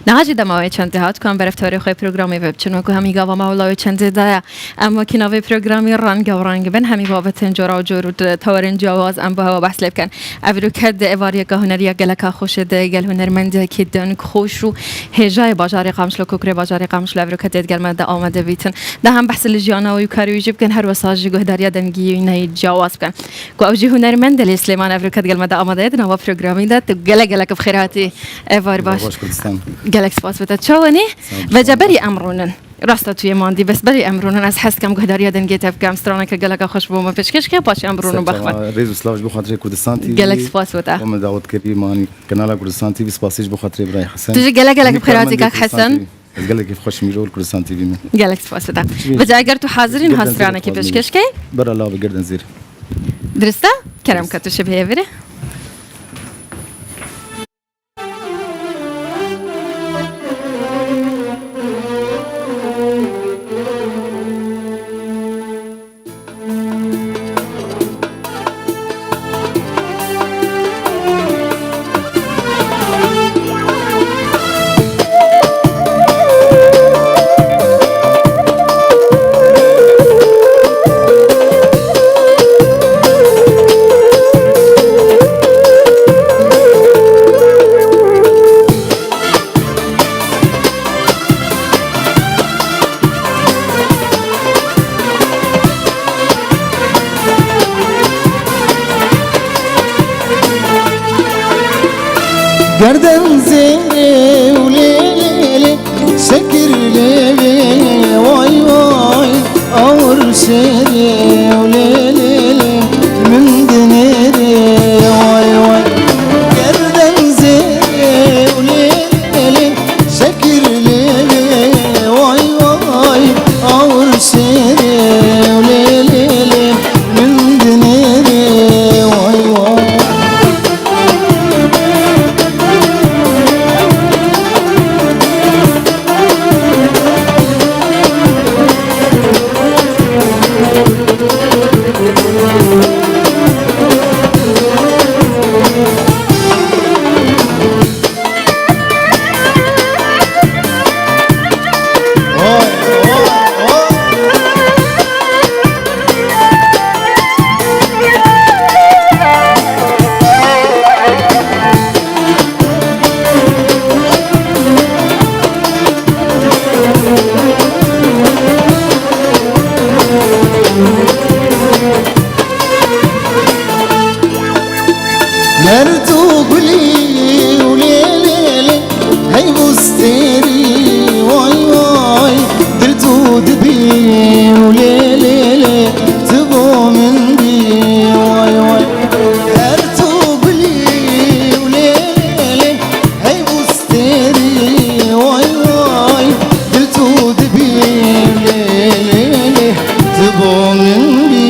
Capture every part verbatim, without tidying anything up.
Niha jî dema wê çendê hat, ku em bereftarê xwe programê ve biçin, wekû hemî gava me wila wê çendê daye. Em wekî navê programî renge û reng bin, hemî babetên cora û cor û di tewarên ciyawaz em bi hewa behs lê bikin. Evroke di êvariyeke hunerî ya geleka xweş de gel hunermendekî deng xweş û hêjayê bajarê Qamişlo, ku kurê bajarê Qamişlo evroke tê digel me de amade bîtin. De hem behs li jiyana wî û karê wî jî bikin, her wesa jî guhdariya dengî wî neyê ciyawaz bikin. Ku ew jî hunermend e lê Silêman evroke digel me de amade ye, di nava programî de tu gelek gelek bi xêr hatî. Evar baş. Baş Kurdistan. Gelek spas bi te. Çawa nî? Sağ ol, Veca sağ ol. Berî em rûnin. Rasta tu yê mandî, bes berî em rûnin. Ez hez dikim guhdariya dengê te bikim. Straneke geleka xweş bo me pêşkêş ke, paşê em rûnin bexwe. Rêz û silav ji bo xatirê Kurdistan T V. Gelek spas bi te. Bo me dawet kirî, manî kanala Kurdistan T V, spasî ji bo xatirê birayê Hesen. Tu jî gelek gelek bi xêr hatî kak Hesen. Ez gelekî xweş im îro li Kurdistan T V me. Gelek spas bi te. Veca eger tu hazirîn, ha stranekî pêşkêş key. Bera lav girden zêr. Dirist e? Kerem ke tu şibê virê. Gerden zêrê û lê lê lê, şekir lê lê, way way, awir şêrê û lê lê lê, min dinêrê, way way. Gerden zêrê û lê lê lê, şekir lê lê, way way, awir şêrê û lê lê lê, min dinêrê, way way. Ger tu gulî û lê lê lê, hey bûstêrî, way way, dil tu dibî û lê lê lê, tu bo min bî, way way. Ger tu gulî û lê lê lê, hey bûstêrî, way way, dil tu dibî, lê lê lê, tu bo min bî,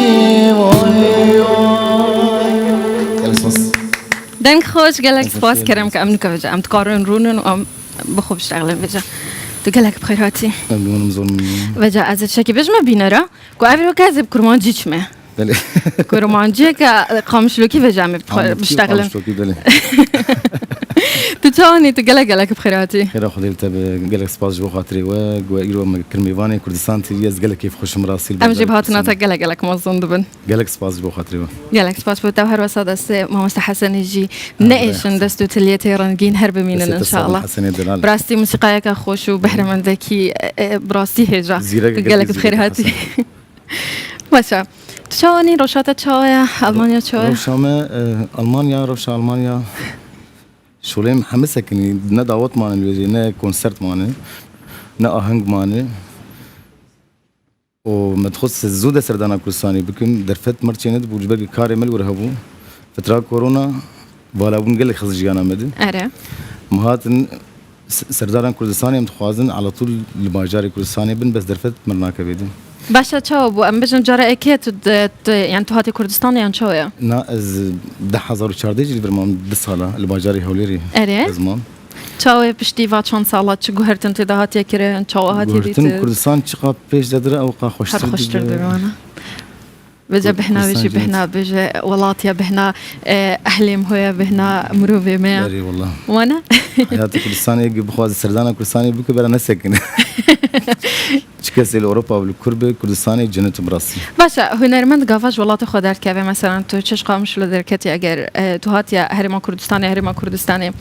way way. Gelek spas. Deng xweş, gelek spas. Kerem ke em nûke veca em dikarin rûnin û em bi xwe biştexilin veca. Tu gelek bi xêr hatî. Em dûnim zor min. Veca ez ê tiştekî bêjime bînera, ku ev roke ez ê bi kurmancî çime. Belê. Kurmanciyeke qamişlokî veca em ê bixwe-, Qamişlokî, biştexilin. Qamişlokî, belê. Tu çawa nî, tu gelek gelek bi xêr hatî. Xêra Xwedê li te be, gelek spas ji bo xatirê we, ku we îro me kir mêvanê Kurdistan T V, ez gelek kêfxweş im rastî li ber Em jî bi hatina te gelek gelek mezin dibin. Gelek spas ji bo xatirê we. Gelek spas bo te û her wesa destê Mamoste Hesenê jî neêşin, dest û tiliyê tê rengîn her bimînin înşallah. Hesenê delal. Bi rastî musîqayeke xweş û behremendekî, e, e, bi rastî hêja. Zîrek. Tu gelek bi xêr hatî. Hesenê. Baş e. Tu çawa nî? Roşa te çawa ye? Almanya çawa ye? Roşa me, e, Almanya, roşa Almanya. Şolê min hemî sekinî, ne dawet mane li wê jî, ne konsert mane, ne aheng mane. Û me dixwest zû de serdana Kurdistanê bikim. Derfet me re çênedibû, ji ber ku karê me li wir hebû. Fitra korona, valabûn gelek xist jiyana me de. Erê. Me hatin s-, serdaran Kurdistanê em dixwazin, ala tûl li bajarê Kurdistanê bin, bes derfet me re nakeve de. Baş e, çawa bû? Em bijin cara êkê tu de, tu, yani tu hatî Kurdistanê yan çawa ye? Na, ez du hezar û çardeh jî li vir mam, du sala li bajarê Hewlêrê. Erê. Ez mam. Çawa ye piştî va çend sala, çi guhertin tê de hatiye kirin, çawa hatiye dîtin? Guhertin Kurdistan çiqa pêş de dire, ew qa xweştir dibî. Her xweştir dibî, wana. Vêca Kur-, bihna wê jî Kurdistan bihna cennet. Bêje, welat ya bihna, e, ehlê me ya, bihna mirovê me ya. Erê, wallah. Wana? Heyatê Kurdistanê, yek bixwaze serdana Kurdistanê bike, bera nesekine. Çi kesê li Ewropa bi li kur be, Kurdistanê cennet bi rastî. Baş e, hunermend gava ji welatê xwe derdikeve, mesela tu çi ji Qamişlo derketî, eger, e, tu hatiye Herêma Kurdistanê, Herêma Kurdistanê,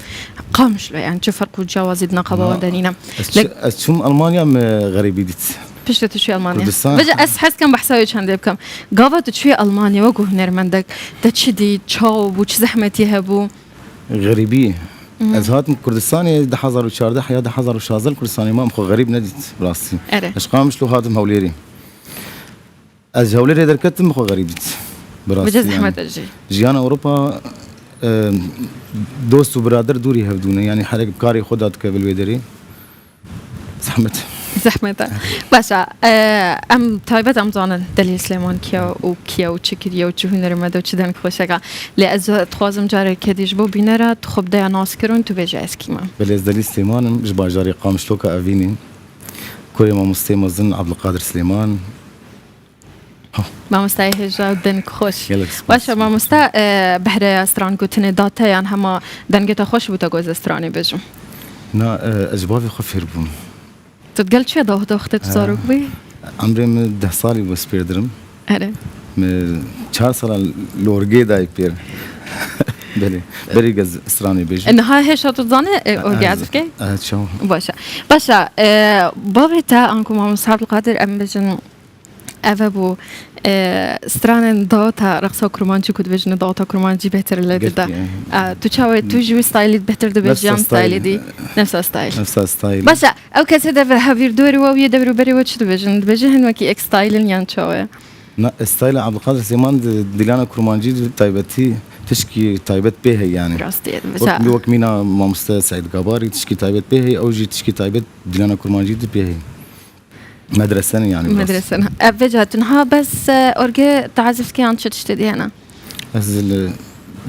Qamişlo, yani çi ferq û ciyawazî di neqeba wan de nîne? Ez çi-, ez çûm Almanya, me xerîbî dît. Piştî tu çûyî Almanya. Kurdistan. Vêca ez hez dikim behsa wê çendê bikim. Gava tu çûyî Almanya wekî hunermendek, te çi dît, çawa bû, çi zehmetî hebû? Xerîbî. Mhm. Ez hatim Kurdistanê du hezar û çardeh ya du hezar û şazdeh li Kurdistanê mam, xwe xerîb nedît rastî. Erê. Ez Qamişlo hatim Hewlêrê. Ez Hewlêrê derketim, xwe xerîb dît. Bi rastî Vêca yani. Zehmet e jî. Jiyana Ewropa, e, dost û birader dûrî hevdû ne. Yani herek bi karê xwe de dikeve li wê derê. Zehmet. Zehmet e. Baş e, e, em taybet em zanin Delîl Silêman kiye û kiye û çi kiriye û çi hunermend e û çi dengxweşek e. Lê ez dixwazim careke dî ji bo bînera tu xwe bide ya naskirin, tu bêje ez kî me. Belê, ez Delîl Silêman im, ji bajarê Qamişloka Evînê. Kurê mamosteyê mezin Abdulkadir Silêman. Mamostayê hêja û deng xweş. Gelek spas. Baş e, mamosta, e, behreya stran gotinê da te yan hema dengê te xweş bû te got ez stranê bêjim? Na, e, ez ji bavê xwe fêr bûm. Tu digel çi ye da, da wextê tu zarok bûyî? Emrê min deh salî bû, ez pêr dirim. Erê. Min çar sala li orgê dayî pêr. Belê. Berî ez stranê bêjim. E, niha hêşa tu dizanî, e, orgê ez, ez bikey? E, çawa? Baş e. Baş e, e, bavê te anku Mamosta Abdulkadir em bêjin, Eve bû, e, stranên daweta reqsa kurmancî ku dibêjin daweta kurmancî bêhtir li dide. Gelkî, e. E, tu çawa, tu ji wî stylî bêhtir dibêjî yan stylî dî? Nefsa style. Nefsa style. Baş e, ew kesê de ve hevîr dorê we û yê dewrûberê we çi dibêjin? Dibêjin hin wekî ek stylin yan çawa ye? Na, style Abdulkadir Sêman di dîlana kurmancî di taybetî tişkî taybet pê heye yani. Rastî ye, wek, wek mîna mamoste Seîd Gabarî tişkî taybet pê heye, ew jî tişkî taybet dîlana kurmancî di pê heye. Medrese ne yani biraz. Medrese ne. Ev vêca tu niha bes, e, orge tazif ke yan çi tiştê diyene? Ez li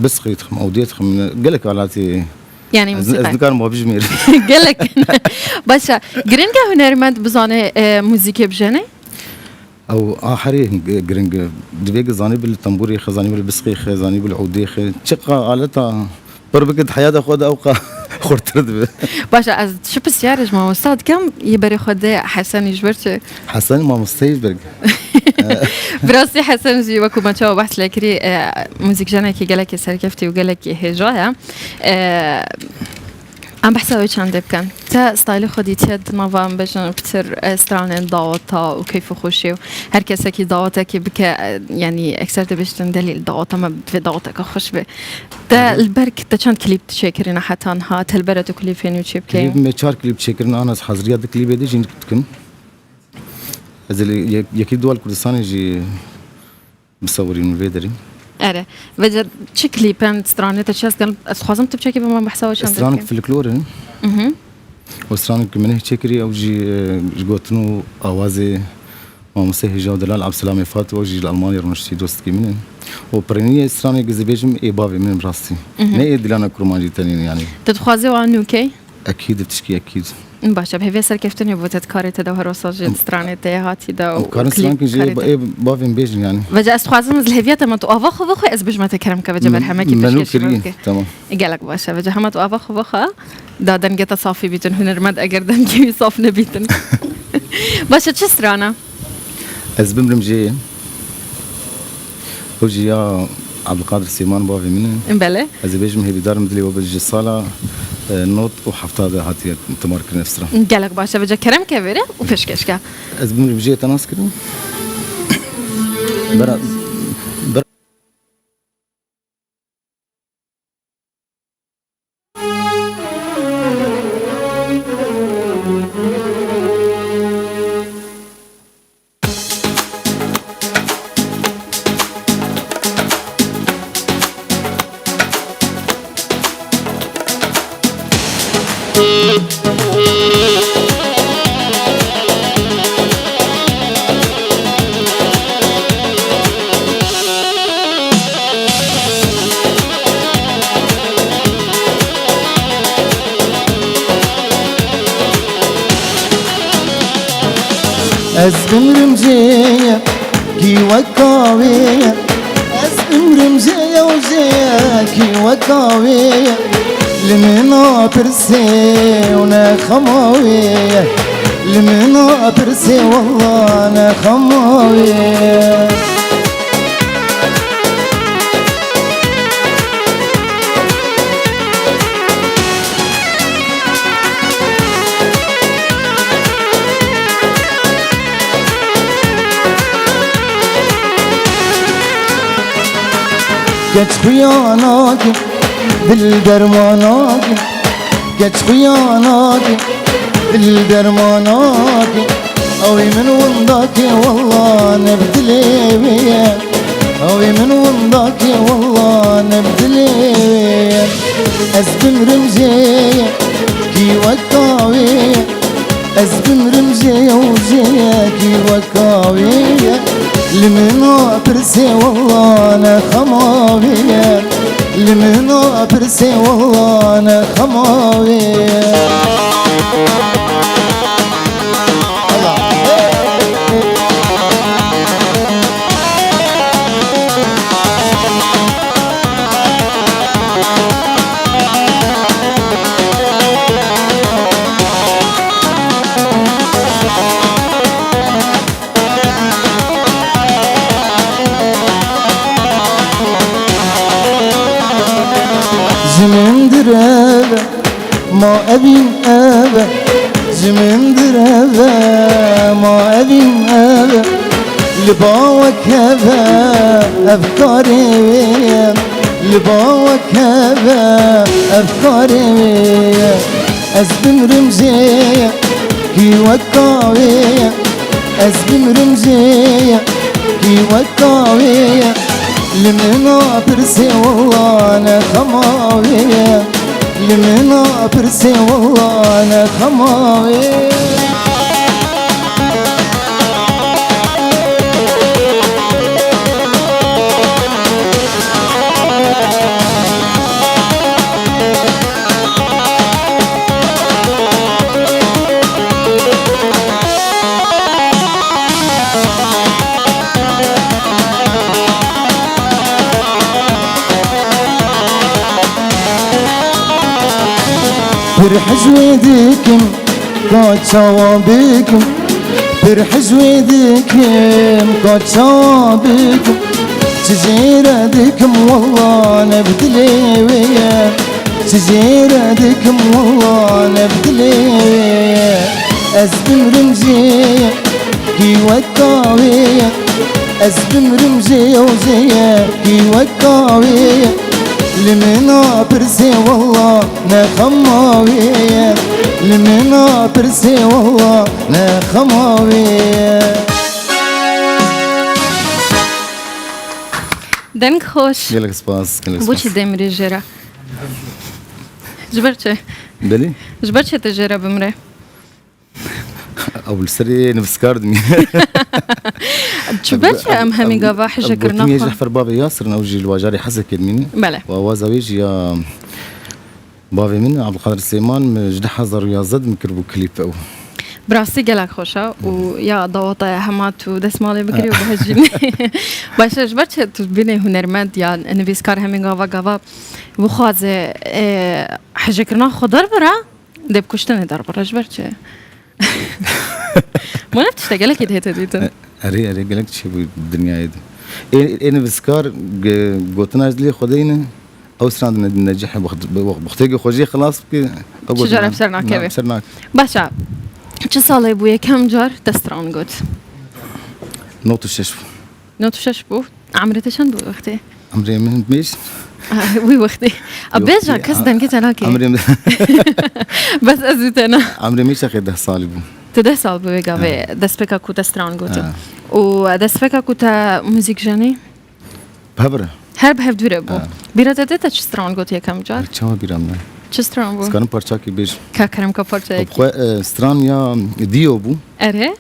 bisqî dixim, ewdiyê dixim, gelek alatê. Yani ez, ez muzîka. Nikarim wa bijmêrim. Gelek. Baş e. Giring e hunermend bizane, e, muzîkê bijene? Ew a herê g-, giring e. Divê ki zanî bil tembûrê xwe, zanî bil bisqê xwe, zanî bil ewdê xwe. Çiqa aleta Pir bike di heyata xwe de ew qa xurtir dibe. Baş e, ez çi pisyar ji mamosta dikim, yê berê xwe de Hesenî ji ber çi? Hesenî mamosteyê ji ber. Bi rastî Hesen jî wekû me çawa behs lê kirî, e, muzîkjenekî gelekî serkeftî û gelekî hêja ye. E, em behsa wê çendê bikin. Te stylê xwe dîtiye di nava em bêjin pitir, e, stranên daweta û keyf û xweşiyê û her kesekî dawetekî bike, e, yanî ekser dibêjin delîl daweta me divê daweteke xweş be. Te li ber te çend klîp çêkirine heta niha? Te li ber tu klîpê nû çêbikeyî? Klîp me çar klîp çêkirin, ana ez haziriya di klîbê de jî dikim. Ez li yek-, yekî dua li Kurdistanê jî bisewirînim vê derî. Erê. Vêca çi klîpen stranê te çi ez dikim? Ez dixwazim tu biçekî bi me behsa we çend Stranek dikim. Folklor in. Mhm. Û stranek ku min hê çêkirî, ew jî, e, ji gotin û awazê Mamoste Hêja û Delal Abdulselamê Fat, ew jî li Almanya rûniştî, dostekî min in. Û pirêniyê stranek ez dibêjim ê bavê min in bi rastî. Mhm. Ne ê dîlana kurmancî tenê ne yani. Tu dixwazî wan nûkey? Ekîd, tişkî ekîd. Baş e, bi hêvê serkeftinê bo te, karê te de her wesa jî stranê te yê hatî de û klîp karê te. Em karin strankê jî ê bavê min bêjin yani. Vêca ez dixwazim ez li hêviya te me tu ava xwe bixwe, ez bijime te kerem ke vêca berhemekî pêşkêşî me bike. Tamam. Gelek baş e. Vêca hema tu ava xwe bixwe, da dengê te safî bîtin, hunermend eger dengê wî saf nebîtin. Baş e, çi strana? Ez bimrim jê. Ew jî ya Abdulkadir Sêman bavê min e. Belê. Ez ê bêjim hêvîdar im dilê we bi ji sala, e, nod û hefta de hatiye timarkirin ev stran. Gelek baş e, vêca kerem ke vêre û pêşkêş ke. Ez bimrim jê te nas kirim. Bera, bera Ez bimrim cê ye. Kî weka wê ye? Ez umrim jê yew jê ye, kî weka wê ye? Li min napirsê û ne xema wê ye. Li min napirsê, walla ne xema wê ye. Keç xuya nake, dil derman nake. Keç xuya nake, dil derman nake. Ew ê min winda ke, walla ne bi dilê wê ye. Ew ê min winda ke, walla ne bi dilê wê ye. Ez bimrim jê ye, kî weka wê ye. Ez bimrim jê ye û jê ye, kî weka wê ye. Li min napirsê, walla ne xema wê ye. Li min napirsê, walla ne xema wê ye. Ji min direve, ma evîn eve. Ji min direve, ma evîn eve. Li ba we keve, ev karê wê ye. Li ba we keve, ev karê wê ye. Ez bimrim jê ye, kî weka wê ye. Ez bimrim jê ye, kî weka wê ye. Li min napirsê, walla ne xema wê ye. Li min napirsê, walla ne xema wê ye. Pir hej wê dikim, ka çawa bikim. Pir hej wê dikim, ka çawa bikim. Çi jê re dikim, walla ne bi dilê wê ye. Çi jê re dikim, walla ne bi dilê wê ye. Ez bimrim jê ye, kî weka wê ye. Ez bimrim jê ye û jê ye, kî weka wê ye. Li min napirsê, walla ne xema wê ye. Li min napirsê, walla ne xema wê ye. Deng xweş. Gelek spas, gelek spas. Boçî demirê jê re? Ji ber çi? Belê. Ji ber çi te jê re bimre? Ew li serê nivîskar dimîne. Ji ber çi em hemî gava hejekirina xwe? Gotinê Jehfer Bavê Yasir in, ew jî li bajarê Hezekê dimîne. Belê. Û awaza wê jî ya bavê min, Abdulkadir Sêman, min ji du hezar û yazdeh de min kiribû klîp ew. Bi rastî gelek xweş e û ya daweta ye hema tu destmalê bikirî û bihejînî. Baş e, ji ber çi tu bînî hunermend ya nivîskar hemî gava gava bixwaze, e, hejekirina xwe derbira, dê bi kuştinê derbira, ji ber çi? Ma ne tişte gelekî dihête dîtin. E, erê, erê, gelek çi bû dinyayê de. Ê, ê nivîskar, ge-, gotina ji dilê xwe deyne, ew strand ne-, necih, bi xt-, bi xt-, bi xwedê xwe jê xilas bike, ew gotina. Çi jare bi ser nakeve. Na, bi ser nake. Baş e, çi salê bû yekem car te stran got? Nod û şeş bû. Nod û şeş bû. Emrê te çend bû wextê? Emrê min mêj. Ah, wî wextê. A, bêja kes dengê te nake. Emrê min. Bes ez û te na. Emrê min çaxê deh salî bû. Tu deh sal bû wê gavê destpêka ku te stran gotin. Ha. Û destpêka ku te muzîk jenî? Bi hev re. Her bi hev dû re bû. Ha. Bîra te tê te çi stran got yekem car? Çawa bîra min? Çi stran bû? Ez karim parçakî bêjim. Ka kerem ka parçayekî. Xwe, e, stran ya Dio bû. Erê.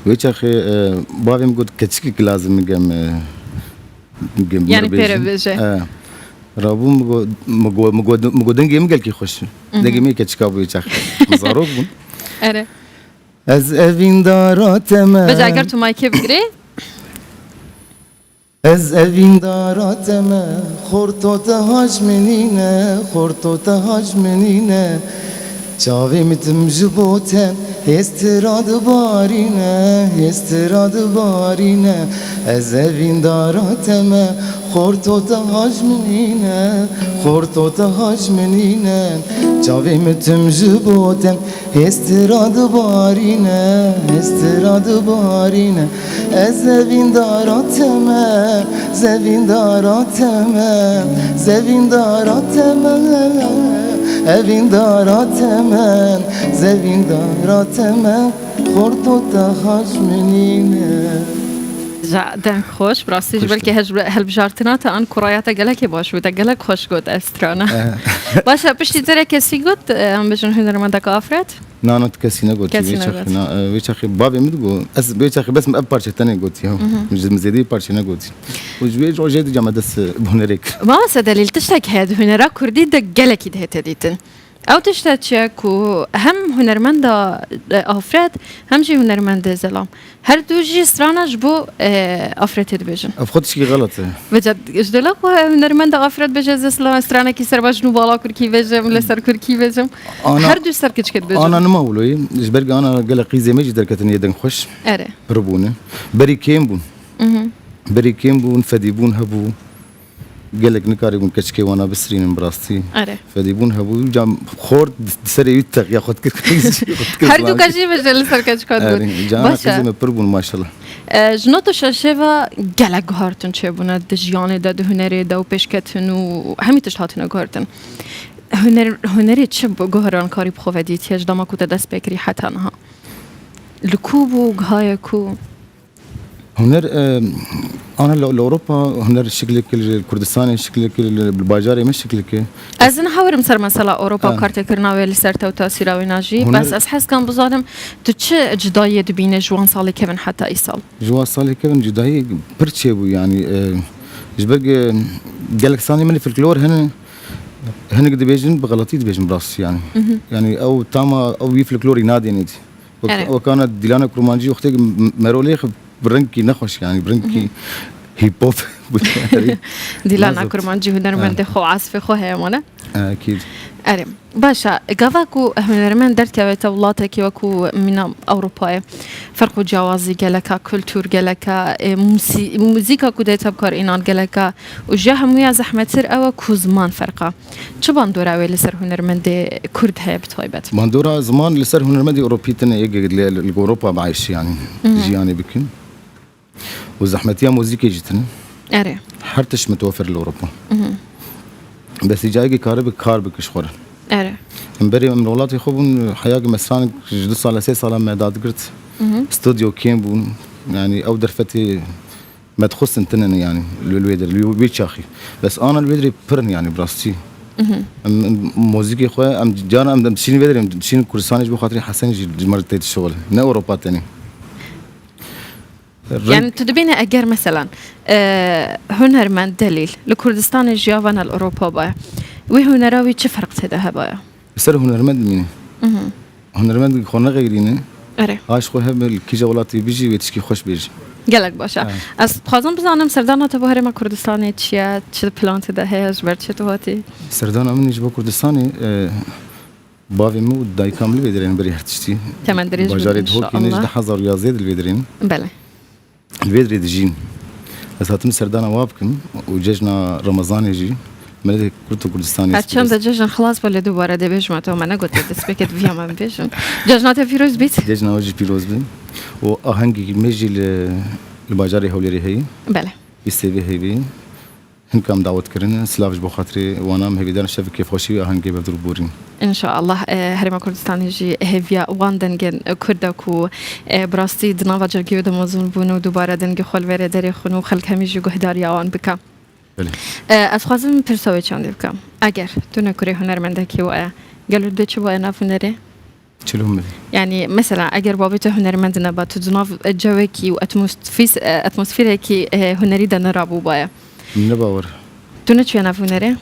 Wê çaxê, e, bavê min got, keçikek lazim e gem, e, gem. Yanî pêre bêje. E, rabû min got, min got, min got, min got dengê min gelkî xweş. Mhm. Dengê min keçika bû wê çaxê. Min zarok bûn. Erê. Ez evîndara te me. Bêje eger tu maykê bigirê. Ez evîndara te me, xorto te hac minîne, xorto te hac minîne. Çavê min tim ji bo te, hêstira dibarîne, hêstira dibarîne. Ez evîndara te me, xorto te hac minîne, xorto te hac minîne. Çavê min tim ji bo te, hêstira dibarîne, hêstira dibarîne. Ez evîndara te me, zevîndara te me, zevîndara te me, evîndara te me, zevîndara te me, xorto te hac minîne. Ja, deng xweş, bi rastî ji Xweş belkî deng. hej-, helbijartina te an kuraya te gelekê baş bû, te gelek xweş got ev strana. Eh. Baş e, piştî te re kesî got, e, em bêjin hunermendeka Afret? Na, na, tu kesî negotî. Kesî Vê çaxê, negot. na, e, vê çaxê bavê min digot. Ez vê çaxê bes min ev parçe tenê gotî, ya. Mhm. Ji min zêdeyî parçe negotî. Û ji vê rojê dî came dest, e, bi hunerê kir. Mamoste Delîl, tiştek heye di hunera kurdî de gelekî dihête dîtin. Ew tişt e çi ye ku hem hunermenda, e, Afret, hem jî hunermendê Zelam. Her du jî strana ji bo, e, Afretê dibêjin. Ev xwe tişkî xelet e. Vêca, ji dela ku hunermenda Afret bêje, ez ê sila stranekî serbaş nû bala kurkî vêjim, li ser kurkî vêjim. Ana, Her du ser kiçikê dibêjin. Ana nima wilo ye. Ji ber ku ana gelek qîzê me jî derketin yê deng xweş. Erê. Pir bûne. Berî kêm bûn. Mhm. Berî kêm bûn, fedîbûn hebû. Gelek nikarîbûn keçikê wana bisirînin bi rastî. Erê. Fedîbûn hebû, cam xort di serê wî teqiya xwe dikir. Her du ka jî bêje li ser keçika dibûn. Erê, cana Baş e. qîzê me pir bûn maşallah. E, ji not û şeşê ve gelek guhartin çêbûne di jiyanê de, di hunerê de û pêşketin û hemî tişt hatine guhartin. Huner, hunerê çi bi guherankarî bi xwe ve dîtiye ji dema ku te dest pê kirî heta niha? Li ku bû, gihaye ku? Huner, e, ana li, li Ewropa huner şikleke, li Kurdistanê şikleke, li, li bajarê me şikleke. Ez niha werim ser mesela Ewropa û Ha. kartêkirina wê li ser te û tasîra wîna jî. Huner Bes ez hez dikim bizanim tu çi cudayiyê dibîne ji wan salê kevin heta îsal? Ji wan salê kevin cudayî pir çêbû, yanî, e, ji ber, e, gelek stranê min folklor hene, hinek dibêjin, bi xeletî dibêjin bi rastî, yanî. Mhm. Yanî ew tama, ew wî folklorî nadêne dî. Wek, Erê. wek ana Dîlana Kurmancî wextê m-, merolê xwe bi rengkî nexweş, yanî bi rengkî Mhm. hip hop bû. Dîlana Nazım. Kurmancî hunermendê Ha. xwe, asfê xwe heye mane? Ha, ekîd. Erê. Baş e, gava ku hunermend derdkevete welatekî wekû mîna Ewropayê, ferq û ciyawazî gelek e, kultur gelek e, e, musî-, muzîka ku dê tevkar înan gelek e û ji hemûya zehmettir ew e ku ziman ferq e. Çi bandora wê li ser hunermendê kurd heye bi taybet? Bandora ziman li ser hunermendê Ewropî tine yek li, li Ewropa biayşî, yanî Mhm. jiyanê bikin. Û zehmetiya muzîkê jî tine. Erê. Her tişt mitofer li Ewropa. Mhm. Bes î cayekî karibe kar bike ji xwe re. Erê. Em berê em li welatê xwe bûn, heyakî me stranek ji du sala, sê sala me dadigirt. Mhm. Stûdyo kêm bûn. Yanî ew derfetê me dixwestin tine ne, yanî li, li wê derê, li wê çaxî. Bes ana li wê derê pir in, yanî bi rastî. Mhm. Em, em muzîkê xwe, em cara em, em dişînin vê derê, em dişînin Kurdistanê ji bo xatirê Hesen jî ji me re tê dişixulin. Ne Ewropa tenê. Reng- Yani tu dibîne eger meselan, e, hunermend Delîl li Kurdistanê jiya vana li Ewropa baya, wî hunera wî çi ferq tê de hebaya? Ser hunermend mîne. Mhm. Hunermend xwe nexeyrîne. Erê. Aş xwe hebe li kîja welatî bijî wê tişkî xweş bêjî. Gelek baş e. Ha. Ez dixwazim bizanim serdana te bo herêma Kurdistanê çi ye, çi plan te de heye, ji ber çi tu hatî? Serdana min ji bo Kurdistanê, e, bavê min û dayika min li vê derê ne berî her tiştî. Temendirêj bibin Bajarê Dihokê ne, ji inşallah. Du hezar û yazdeh de li vê derê ne. Belê. Li vê derê dijîn. Ez hatim serdana wa bikim û cejna Remezanê jî. Me li Kurd û Kurdistanê Her çend de cejn xilas be lê dubare dê bêjim, te me negotiye destpêkê, diviyam em bêjin. Cejna te pîroz bît. Cejna we jî pîroz be. Û ahengekî me jî li, li bajarê Hewlêrê heye. Belê. Lîstê vê heyvê. Hinka em dawet kirine, silav ji bo xatirê wana, em hêvîdar in şevek kêfxweşî û ahengê bi hev re borîn. Înşaallah, e, Herêma Kurdistanê jî hêviya wan dengên, e, Kurd e ku, e, bi rastî di nava civgê wê de mezûn bûn û dubare dengê xwe li vê rê derê xwin û xelk hemî jî guhdariya wan bike. Belê. E, ez xwazim pirsa wê çandê bikim. Eger tu ne kurê hunermendekî waye, gelo dê çi waye nav hunerê? Çilo min. Yani mesela eger babê te hunermend neba, tu di nav cewekî û atmosfîs-, e, atmosferekî, e, hunerî de nerabûbaye. Min ne bawer. Tu neçûye nav hunerê?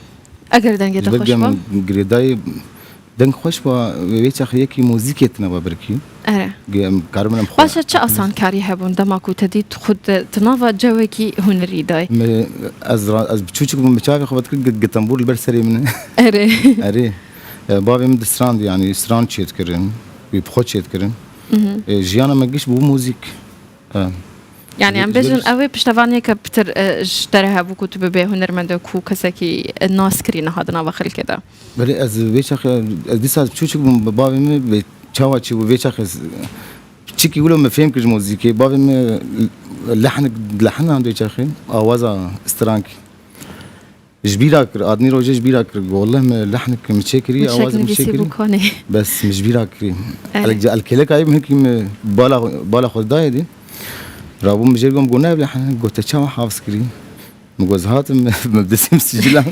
Eger dengê te Ji ber xweş ba? Girêdayî deng xweş ba, wê çaxê yekî muzîkê tine ba birkî. Erê. Ge-, em karibin em xwe. Baş e, çi asankarî hebûn dema ku te dît xwe di, di nava cewekî hunerî de? Me, ez ra-, ez biçûçik bûm, bi çavê xwe vetkir, gi-, gi tembûr li ber serê min e. Erê. Erê. E, bavê min distrand, yanî stran çêdikirin, wî bi xwe çêdikirin. Mhm. E, jiyana me giş bû muzîk. E. Yani, em Ji bêjin, ber ew ê piştevaniyeke pitir, e, ji te re hebû ku tu bibê hunermendê ku kesekî, e, naskirî niha di nava xelkê de. Belê ez vê çaxê, ez dîsa çûçik bûm, bi bavê min bê çawa çêbû, vê çaxê z-, çikî wilo min fêm kir ji muzîkê. Bavê min lehnik, lehna vê çaxê, awaza strankî. Ji bîra kir, adnî rojê ji bîra kir. Got, "Welleh min lehnik min çêkirî, awaz min çêkirî." Bes min ji bîra kirî. Evet. El, el kêleka min hinkî min bala, bala xwe dayê dî. Rabû min jê gom, got, "Ne lehn." Got, "Te çawa hafiz kirî?" Min got, "Hatim, min bi destê min sicila."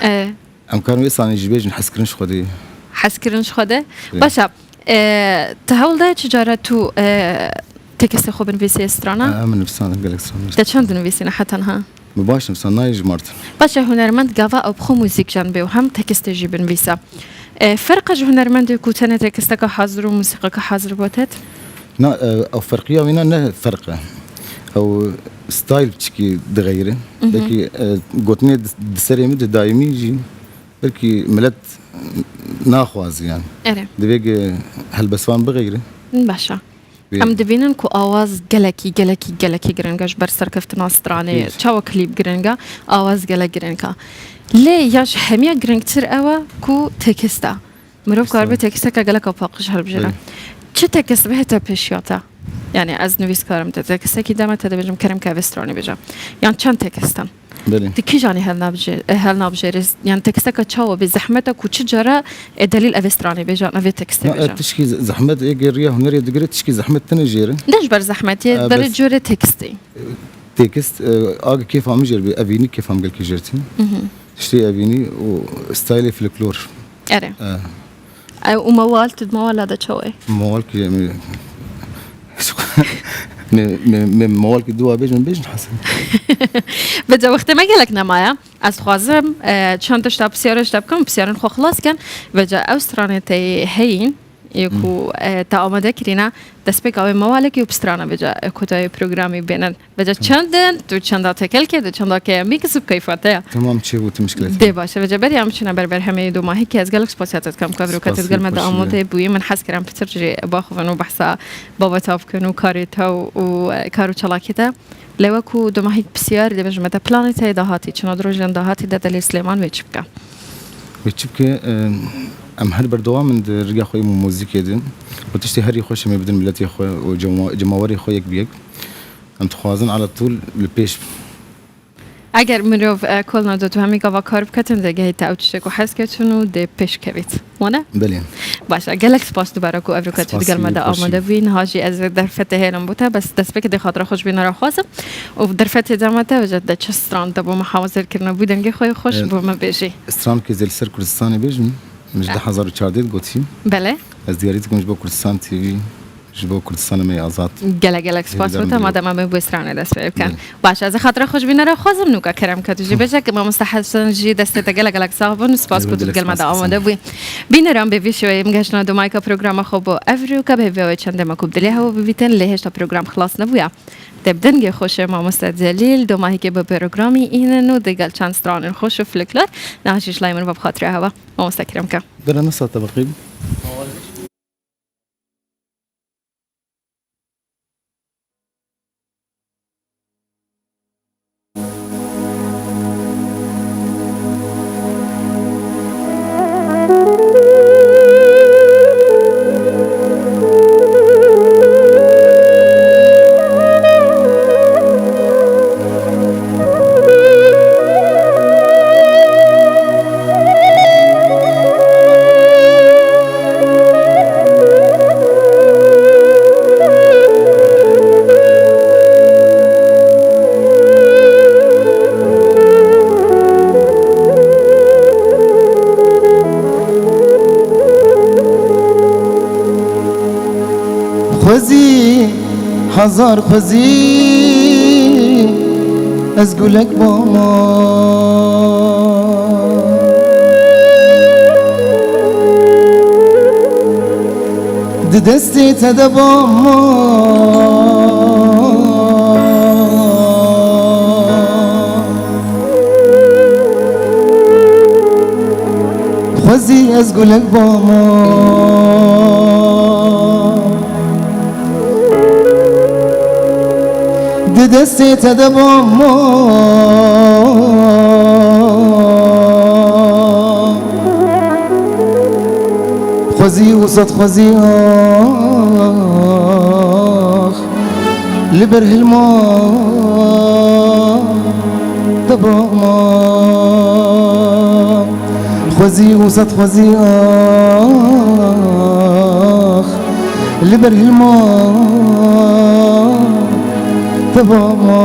Evet. Em karin wê sanî jî bêjin, hezkirin ji Xwedê. Hezkirin ji Xwedê? Evet. Baş e. E, tu hewl dayê çi cara tu, e, tekstê xwe binivîsî strana? E, min nivîsand gelek strana. Te çend dinivîsîne heta niha? Min baş nivîsand, nayê ji mart. Baş e, hunermend gava ew bi xwe muzîk jî bibe û hem tekstê jî binivîse. E, ferq e ji hunermendê ku tenê teksteke hazir û muzîkeke hazir bo te? Na, e, ew ferqiya wîna ne ferq e. Ew style piçikî dixeyire. Mhm. Belkî, e, gotinê di, di serê min de daîmî jî belkî milet naxwaze yani. Erê. Divê ge helbestvan bixeyire. Baş e. Wê Em dibînin ku awaz gelekî, gelekî, gelekî giring e ji ber serkeftina stranê. Pêş. Çawa klîp giring e, awaz gelek giring e. Lê ya ji hemiya giringtir ew e ku tekst e. Mirov karibe teksteke geleka paqij hilbijêre. Belê. Çi tekst bihête pêşiya te? Yani ez nivîskar im, te tekstekî deme, te dibêjim kerem ke vê stranê bêje. Yan çend tekst in? Belê. Di kîjanî helnabijê-, e, helnabijêrê? Yani teksteke çawa bê zehmet e ku çi cara, e, Delîl evê stranê bêje, evê tekstê bêje? Na, e, tişkî ze-, zehmet ê geriya hunerê digire, tişkî zehmet tine jêre. Ne ji ber zehmetê, E, berê bes. Corê tekstê. Tekst, e, a kêfa min jêr bê, evînî kêfa min gelkî jêr tî. Mhm. Tiştê evînî û stylê folklor. Erê. E. E, û mewal, tu di mewala de çawa yî? Mewal kî, em, me, me, me mewal kî dua bêjin, bêjin Hesen. Vêca wextê me gelek nemaye. Ez dixwazim, e, çend tişta pisyarê ji te bikim, pisyarên xwe xilas kin. Vêca ew stranê te yê heyîn, yê ku, Hmm. e, te amade kirîne, destpêka wê mewalekî û bi strana vêca, e, kotayê programî bênin. Vêca Tamam. Çend in, tu çenda tekelkê de, çenda keyemî kisib keyfa te ya. Tamam, çêbû, tu mişkilet. Dê baş e, vêca berî em biçine ber berhemê domahî ke ez gelek spasiya te dikim ku evroka te Spasî, digel me de xweşî. Amode bûyî. Min hez kir em pitir jî baxivin û behsa babeta bikin û karê te û, û, e, kar û çalakê te. Lê wekû domahîk pisyar dê bêjim, te planê te yê dahatî, çi nod rojên dahatî de Delîl Silêman wê çi bike? Wê çi bike, e, em her berdewam in di riya xwe yê muzîkê de. Û tiştê herî xweş em ê bidin miletê xwe û cema-, cemawerê xwe yek bi yek. Em dixwazin ala tûl li pêş. Eger mirov, e, kol nado, tu hemî gava kar biketin, dê gehê te ew tiştê ku hez ketin û dê pêş kevît. Wane? Belê. Baş e, gelek spas dubare ku evroka tu Spas digel me de wî, xweşî. Amade bûyî. Niha jî ez derfetê hêlim bo te, bes destpêkê dê xatira xwe ji bîne re xwazim. Û derfetê dema te, vêca de çi stran te bo me hawazêr kirine, bû dengê xwe yê xweş, Evet. Bo me bêjî. Strankê zê li ser Kurdistanê bêjim, min ji Evet. du hazar û çardeh de gotî. Belê. Ez diyarî dikim ji bo Kurdistan T V. Ji bo Kurdistanê me yê azad. Gelek gelek spas bo te, madem em ê bi stranê dest pê bikin. Belê. Baş, ez ê xatira xwe ji bîne re xwazim, nûka kerem ke tu jî bêje ke mamoste Hesen jî destê te gelek gelek sax bin, spas ku tu digel me de amade bûyî. Bîneran, bi vî şêweyê em gehiştine domayka programa xwe bo evroka, bi hêviya wê çendê me ku bi dilê hewe bibîtin, lê hêşta program xilas nebûya. Te bi dengê xweşê mamoste Delîl, domahîkê bi programî înin û digel çend stranên xweş û folklor, niha jî ji layê min ve bi xatira hewe. Mamoste kerem ke. Dere nesa te biqîm. Xwezî, hezar xwezî, ez gulek bama. Di destê te de bama. Xwezî ez gulek bama. Di destê te de bama. Xwezî û sed xwezî ax. Li ber hilma te bama. Xwezî û sed xwezî ax. Li ber hilma te bama.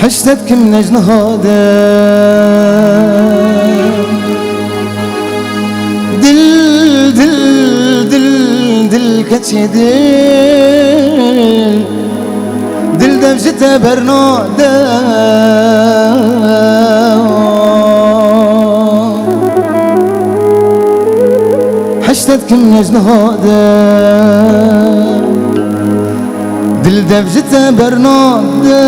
Hiştet kim nejniha de. Dil, dil, dil, dil, keçê dil. Dil dev ji te bernade. Hiştet kim nejniha de. Dil dev ji te bernade.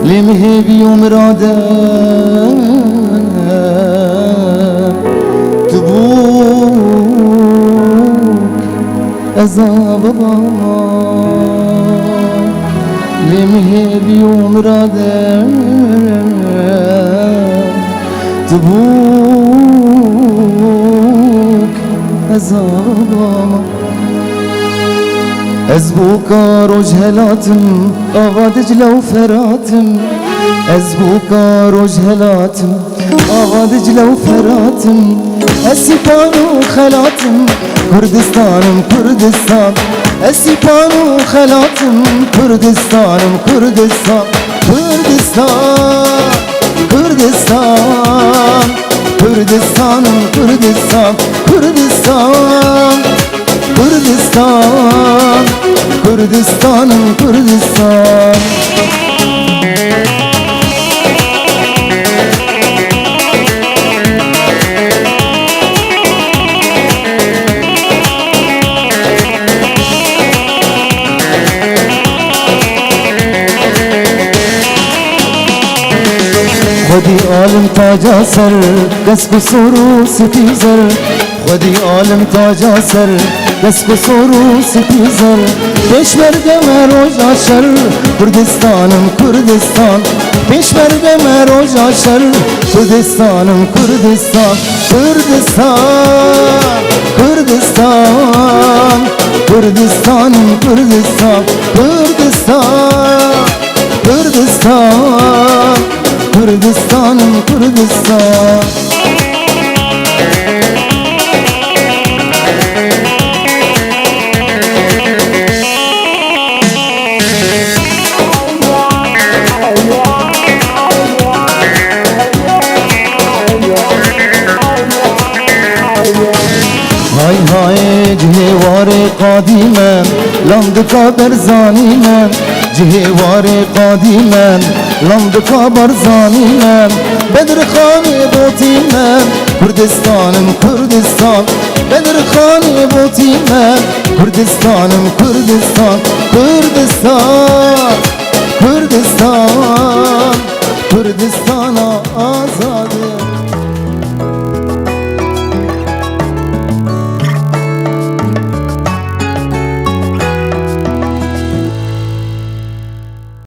Lê min hêvî û mirade tu bûk ez a baba. Lê min hêvî û mirade tu bûk ez a baba. Ez bûka Rojhelat im, ava Dicle û Ferat im. Ez bûka Rojhelat im, ava Dicle û Ferat im. Ez Sîpan û Xelat im, Kurdistan im, Kurdistan. Ez Sîpan û Xelat im, Kurdistan im, Kurdistan. Kurdistan, Kurdistan. Kurdistan im, Kurdistan, Kurdistan. Kurdistan, Kurdistanim Kurdistan. Xwedî alim taca ser, kes ku sor û spî zer. Xwedî alim taca ser, kes ku sor û spî zer. Pêşmerge me roja şer, Kurdistanim Kurdistan. Pêşmerge me roja şer, Kurdistanim Kurdistan. Kurdistan, Kurdistan, Kurdistanim Kurdistan. Kurdistan, Kurdistan, Kurdistanim Kurdistan. Hay hay cihê warê qadî me, Landika Berzanî me. Cihê warê qadî me, Landika Barzanî me, Bedirxanê Botî me, Kurdistanim Kurdistan. Bedirxanê Botî me, Kurdistanim Kurdistan. Kurdistan, Kurdistan, Kurdistana azadî.